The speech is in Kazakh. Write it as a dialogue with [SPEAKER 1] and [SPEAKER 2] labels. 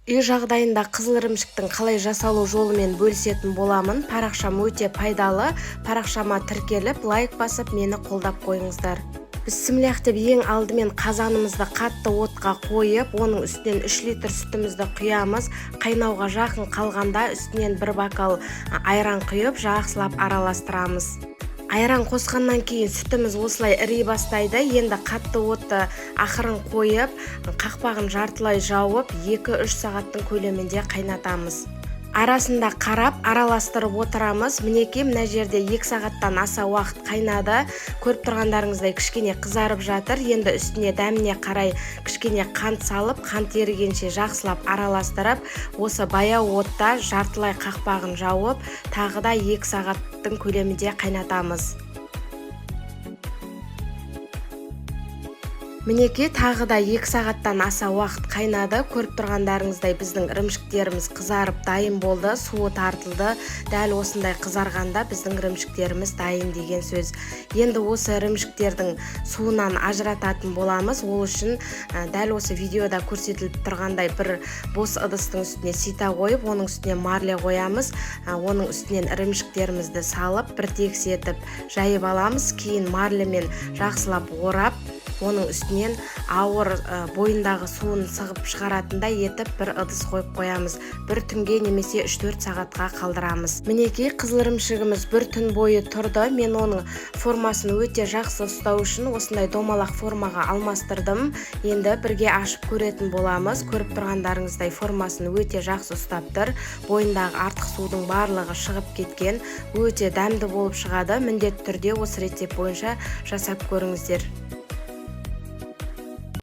[SPEAKER 1] Үй жағдайында қызыл ірімшіктің қалай жасалу жолымен бөлісетін боламын. Парақшам өте пайдалы. Парақшама тіркеліп, лайк басып, мені қолдап қойыңыздар. Бісміллах деп ең алдымен қазанымызды қатты отқа қойып, оның үстінен 3 литр сүтімізді құямыз. Қайнауға жақын қалғанда үстінен бір бокал айран құйып, жақсылап араластырамыз. Айран қосқаннан кейін сүтіміз осылай іри бастайды. Енді қатты отты ақырын қойып, қақпағын жартылай жауып, 2-3 сағаттың көлемінде қайнатамыз. Арасында қарап, араластырып отырамыз. Мінекей, мына жерде 2 сағаттан аса уақыт қайнады. Көріп тұрғандарыңыздай, кішкене қызарып жатыр. Енді үстіне дәміне қарай кішкене қант салып, қант ерігенше жақсылап араластырып, осы баяу отта жартылай қақпағын жауып, тағы да 2 сағаттың көлемінде қайнатамыз. Мінекей, тағы да 2 сағаттан аса уақыт қайнады. Көріп тұрғандарыңыздай, біздің ірімшіктеріміз қызарып дайын болды, суы тартылды. Дәл осындай қызарғанда біздің ірімшіктеріміз дайын деген сөз. Енді осы ірімшіктердің суынан ажырататын боламыз. Ол үшін дәл осы видеода көрсетіліп тұрғандай бір бос ыдыстың үстіне сита қойып, оның үстіне марле қоямыз. Оның үстінен ірімшіктерімізді салып, бір тегіс етіп жайып аламыз. Кейін марлемен жақсылап орап, оның үстінен ауыр, бойындағы суын сығып шығаратындай етіп бір ыдыс қойып қоямыз. Бір түнге немесе 3-4 сағатқа қалдырамыз. Мінекей, қызыл ірімшігіміз бір түн бойы тұрды. Мен оның формасын өте жақсы ұстау үшін осындай домалақ формаға алмастырдым. Енді бірге ашып көретін боламыз. Көріп тұрғандарыңыздай, формасын өте жақсы ұстап тұр. Бойындағы артық судың барлығы шығып кеткен. Өте дәмді болып шығады. Міндетті түрде осы рецепт бойынша жасап көріңіздер.